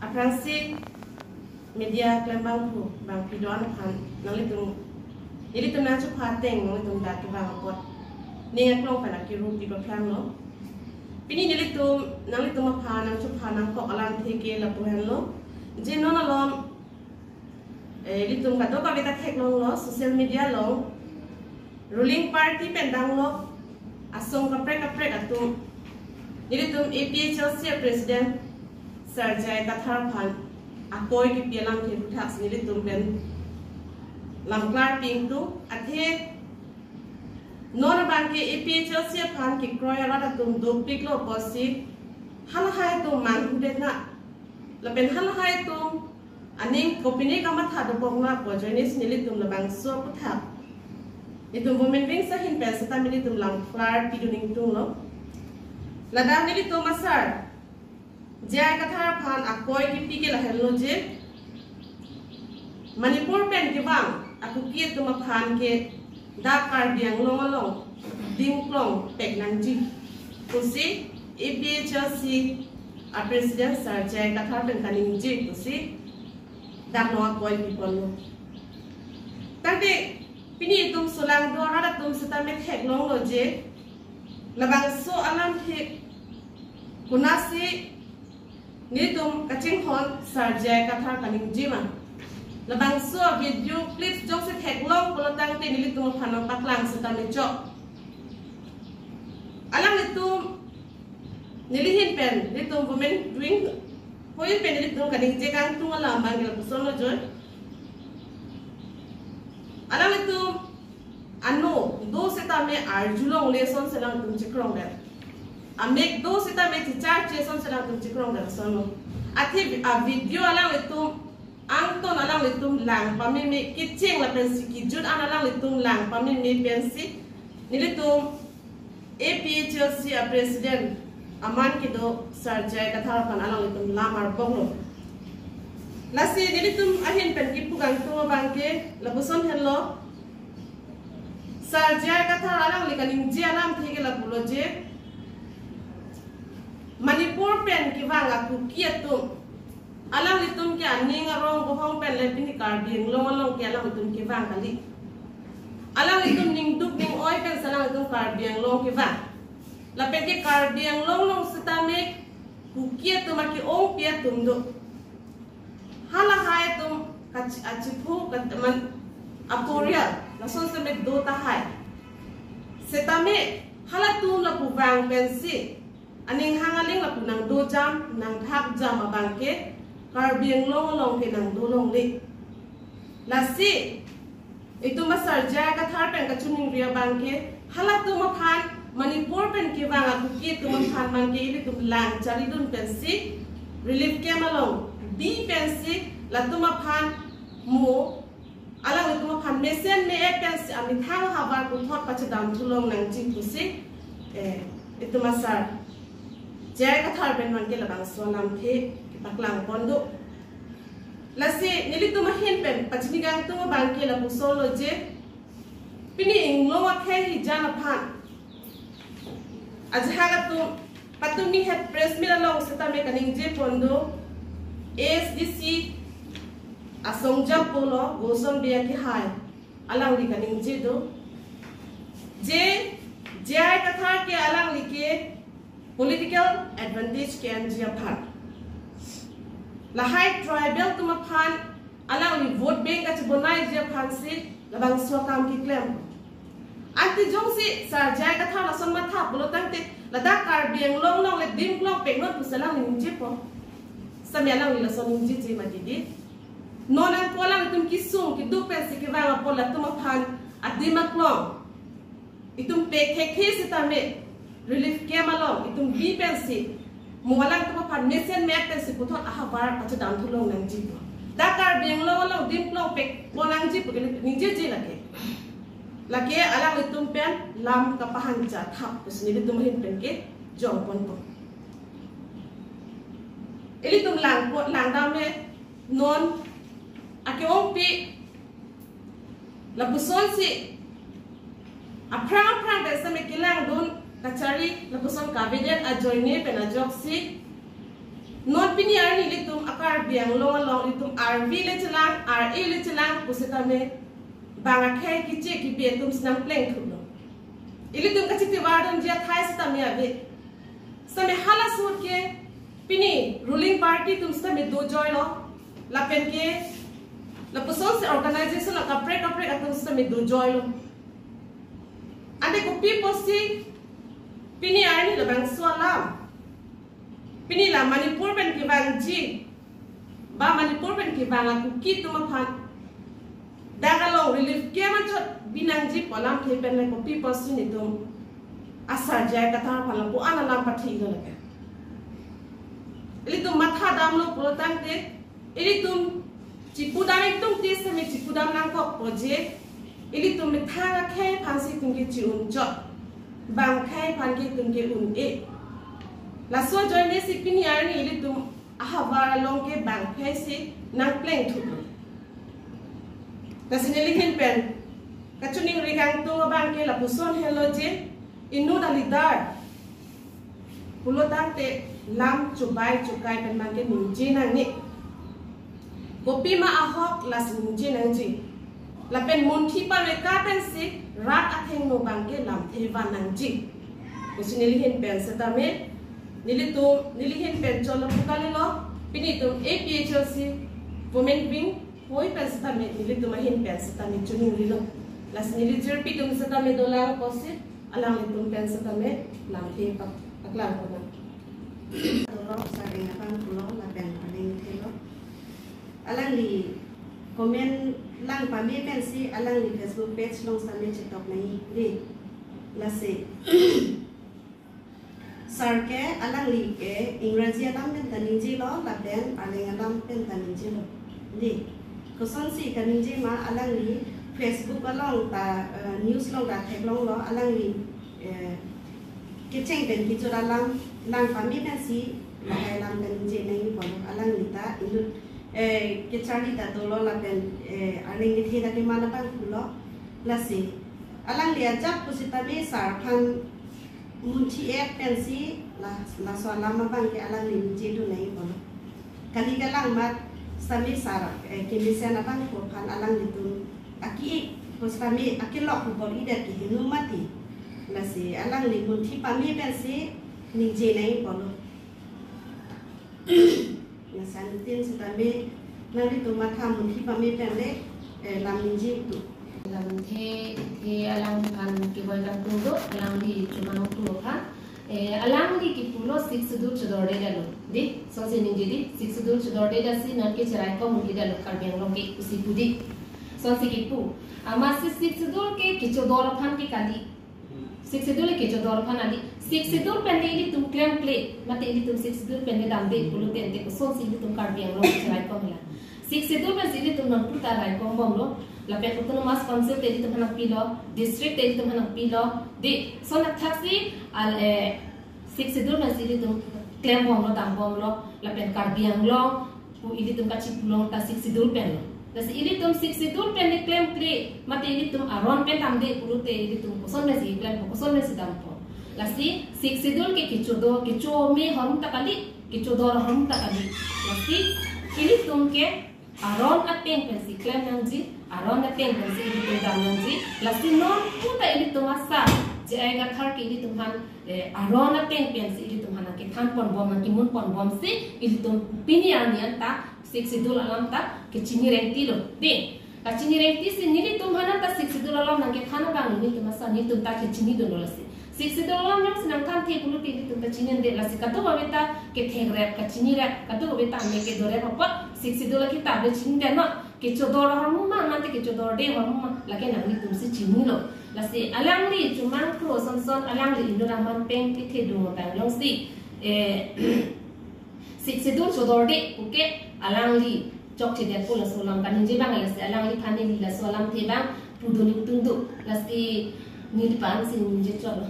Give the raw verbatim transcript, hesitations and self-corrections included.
Aphrangsi media klembangphu bangphi do-an aphan nanglitum, nelitum nangchupha ateng nanglitum dak kevang apot ning aklong pen akiru pi paklanglo. Pini nelitum nanglitum aphan nangchupha nangkok alamthe ke lapu henlo. Je non alom, eh, ilitum kadokave ta theklonglo social media along ruling party pen danglok asong kaprek kaprek atum nelitum A P H L C a President Sir J I Kathar aphan akoi kipi alamthe aphuthaksi nelitum pen lamklar pi ingtung. Athe non abangke A P H L C aphan kekroi arat atum dopiklo pusi halahai atum manghudet na, lapen halahai atum aning kopine kamatha dopok na pu ajoinesi nelitum labangso aputhak itum women wings ahin pen seta nelitum lamklar pidun ingtunglo. Ladak nelitum asar J I Kathar aphan akoi kipi ke lahenlo je Manipur pen kevang a Kuki atum aphan ke dak Karbi Anglong along dimklong pek nangji pusi A P H L C a President Sir J I Kathar pen kaningje pusi dak non akoi piponlo. Tangte pini itum solangdo arat atum seta metheklonglo je labangso alamthe konatsi nelitum kachinghon Sir J I Kathar kaningje ma. Labangso video clips jongsi theklong pulo tangte nelitum aphan nangpaklang seta mechok. Alanglitum neli ahin pen, nelitum women wing ahin pen nelitum kaningje kangtung alam abang ke lapuson lo joi. Alanglitum ano do setame arjulongle ason si alanglitum chikrongdet. Amek do setame chicharche ason si alanglitum chikrongdet ason lo. Athe a video alanglitum angton alanglitum lang pameme, kecheng lapensi kejut an alanglitum lang pameme pensi nelitum A P H L C a President aman kedo Sir J I Kathar aphan alanglitum lam arboklo. Lasi nelitum ahin pen kipu kangtung abang ke lapuson henlo. Sir J I Kathar alangli kaningje alamthe ke lapulo je Manipur pen kevang a Kuki atum alanglitum ke aning arong bohong pen le pini Karbi Anglong along ke alanglitum kevang kali. Alanglitum ningduk ning-oi pensi alanglitum Karbi Anglong kevang. Lapen ke Karbi Anglong along setame Kuki atum ake-ongpi atum do. Halahai atum kachi-, achiphu kat-, man aporial lason setame do tahai. Setame halatum lapu vang pensi aning hang aling lapu nangdojam nangthakjam abang ke Karbi Anglong along ke nangdolongle. Lasi itum asar J I Kathar pen kachiningri abang ke halatum aphan Manipur pen kevang a Kuki atum aphan abang ke ilitum lang charidun pensi relief camp along bi pensi latum aphan mo alanglitum aphan mesen me-et pensi amethang ahavar puthot pachedamthu long nangji pusi, eh, itum asar J I Kathar pen abang ke labangso alamthe kipaklangpon do. Lasi nelitum ahin pen pachini kangtung abang ke lapuson lo je pini inglong akhei hijan aphan ajahak atum patumi het press meet along setame kaningjepon do A S D C asong japo lo Goson Bey akehai alangli kaningje do je J I Kathar ke alangli ke political advantage ke-enji aphan. Lahai tribal atum aphan alangli vote bank kachibonaiji aphansi labangso akam keklem. Ante jongsi Sir J I Kathar lason matha pulo tangte ladak Karbi Anglong along le dimklong peknon pusi alangli ningjepo. Setame alangli lason ningjeje ma didi. Non angko alanglitum kesung keduk pensi kevang apot latum aphan adim aklong itum pek thekthe setame relief camp along itum bi pensi mo alangtum aphan mesen me-et pensi puthot ahavar pachedamthu long nangji pu. Dak Karbi Anglong along dimklong pekpon nangji pu ke ningjeje lake. Lake alanglitum pen lam kapahangja thap pusi nelitum ahin pen kejongponpo. Ilitum langpo, langdam me non ake-ongpi lapusonsi aphrang aphrang pen setame kelangdun kachari lapuson kavedet ajoine pen ajoksi non pini arni ilitum akar Anglong along ilitum arvi le chelang, ar-e le chelang pusitame bang akhei kiche kipi atum si nangplengthuplo. Ilitum kachitivar dunji athai sitame ave. Sitame hala ahut ke pini ruling party atum sitame dojoilo. Lapen ke lapusonsi organization akaprek kaprek atum sitame dojoilo. Ante kopi pusi pini arni labangso alam, pini la Manipur pen kevangji, ba Manipur pen kevang a-Kuki atum aphan dak along relief camp anchot binangji pu alamthe pen le kopi pusi nelitum asar J I Kathar aphan lapu-an alam pathilo lake. Ilitum matha damlo pulo tangte, ilitum chipudam ingtungte sitame chipudam nangkokpo je, ilitum methang akhei aphansi itum ke chi-un chot, bang akhei aphan ke itum ke un-e. Laso ajoinesi pini arni ilitum ahavar along ke bang akhei si nangplengthuplo. Lasi neli ahin pen kachiningri kangtung abang ke lapuson helo je, inut a-leader pulo tangte lam chubai chukai pen abang ke ningje nangne. Kopima ahok lasi ningje nangji. Lapen munthi pameka pensi rat athengno abang ke lamthe van nangji pusi neli ahin pen sitame, nelitum, neli ahin pen cholo pu kalilo, pini itum A P H L C women wing hoi pen sitame, nelitum ahin pen sitame chiningrilo. Lasi neli jirpi atum sitame dolang pusi alanglitum pen sitame lamthe pak paklang konang. Tolok sareng abang pulo lapen paling thelo. Alangli comment lang pame pensi alangli Facebook page along sitame chetok nangji. Lasi sir ke alangli ke Ingraji alam pen ta ningjelo lapen Arleng alam pen ta ningjelo. Dei, kosonsi kaningje ma, alangli Facebook along ta, eh, news along ta theklonglo, alangli, eh, kecheng pen kejut alam lang pame pensi lahai alam kaningje nangji pulo. Alangli ta inut, eh, kecharli ta dolo lapen, eh, Arleng kethe ta keman abang pulo. Lasi alangli ajat pusitame sir aphan munthi-et pensi la, laso alam abang ke alangli ningjedun nangji pulo. Kali kalang amat sitame sir, eh, kemesen abang pu aphan alanglitum aki-ik pusitame akilok pu bor-i det kehingno mati. Lasi alangli munthi pame pensi ningje nangji pulo. Lason tin sitame nanglitum matha munthi pame pen le, eh, lam ningje tu. Lamthe, the alangphan kevoi kangtung do, alangli chomang tu aphan. Eh, alangli kipulo Sixth Schedule chodordedet lo. Dei, sonsi ningje dei, Sixth Schedule chodordedet si nonke cheraikom un-edet lo Karbi Anglong ke pusi pu dei. Sonsi kipu. Amatsi Sixth Schedule ke kechodor aphan ke kali. Sixth Schedule kechodor aphan kali. Sixth Schedule pen le ilitum klemkle, mate ilitum Sixth Schedule pen le damde pulote ante kosonsi ilitum Karbi Anglong cheraikom hala. Sixth Schedule pensi ilitum nonpu ta raikom bomlo. Lapen Autonomous Council te ilitum aphan nangpilo, district te ilitum aphan nangpilo. Dei, lason athaksi al, eh, Sixth Schedule pensi ilitum klem bomlo, dam bomlo, lapen Karbi Anglong pu ilitum kachipulong ta Sixth Schedule pen lo. Lasi ilitum Sixth Schedule pen le klemkle, mate ilitum aron pen damde pulote ilitum koson pensi klempo, koson pensi dampo. Lasi Sixth Schedule ke kechodo, kecho me ahormu ta kali, kechodor ahormu ta kali. Lasi ilitum ke aron ateng pensi klem nangji, aron ateng pensi ilitum dam nangji. Lasi nonpu ta ilitum asar J I Kathar ke ilitum aphan, eh, aron ateng pensi ilitum aphan nangkethan pon bom, nangkimun pon bomsi ilitum pini arni an ta Sixth Schedule alam ta kechini rengti lo. Dei, kachini rengti si nelitum aphan ta Sixth Schedule alam nangkethan abang nelitum asar nelitum ta kechinidun lo lasi. Sixth Schedule alam jongsi nangthanthe pulote ilitum ta chinide, lasi kadokave ta kethekrep, kachinirep, kadokave ta me kedorep apot Sixth Schedule akitap le chinide no. Kechodor ahormu ma, mate kechodorde ahormu ma, lake nanglitum si chinilo. Lasi alangli chomang kro sonson alangli inut aman pen kethedung tang jongsi, eh, Sixth Schedule chodorde puke alangli chokchedet pu laso alam kaningje abang, lasi alangliphan neli laso alamthe abang pudun ingtung do. Lasi neli aphansi ningje chotlo.